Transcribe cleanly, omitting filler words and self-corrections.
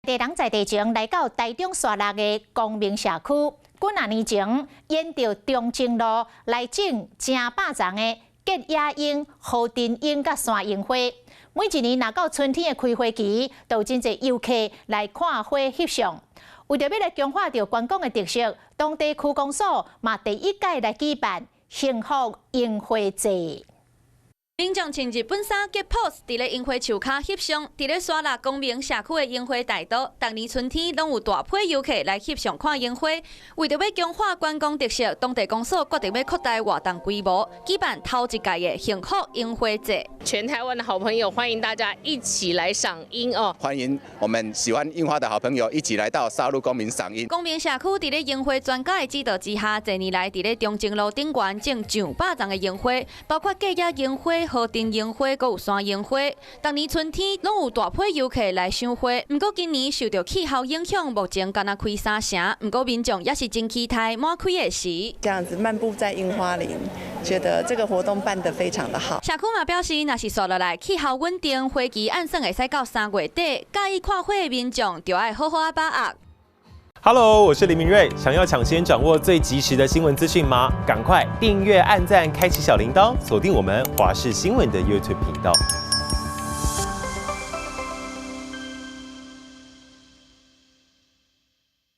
地人在地前來到台中沙鹿的光明社區，幾若年前沿著中正路來種成百叢的吉野櫻、和田櫻佮山櫻花。每一年若到春天的開花期，都有真濟遊客來看花翕相。為著欲來強化著觀光的特色，當地區公所嘛第一屆來舉辦幸福櫻花節。民眾穿日本衫結 pose，佇咧櫻花樹跤翕相，佇咧沙鹿光明社區的櫻花大道，逐年春天攏有大批遊客來翕相看櫻花。為著欲強化觀光特色，當地公所決定欲擴大活動規模，舉辦頭一屆的幸福櫻花節。全台灣的好朋友，歡迎大家一起來賞櫻哦！歡迎我們喜歡櫻花的好朋友一起來到沙鹿公民賞櫻。光明社區佇咧櫻花專家的指導之下，近年來佇咧中正路頂懸種上百叢的櫻花，包括吉野櫻花、和田櫻花，閣有山櫻花。逐年春天攏有大批遊客來賞花。毋過今年受著氣候影響，目前干焦開三成。毋過民眾也是真期待滿開的時。這樣子漫步在櫻花林，覺得這個活動辦得非常的好。社區嘛表示，若是紲落來氣候穩定，花期按算會使到3月底。佮意看花的民眾，就愛好好仔把握。 Hello，我是林明瑞。想要搶先掌握最及時的新聞資訊嗎？趕快訂閱、按讚、開啟小鈴鐺，鎖定我們華視新聞的 YouTube 頻道。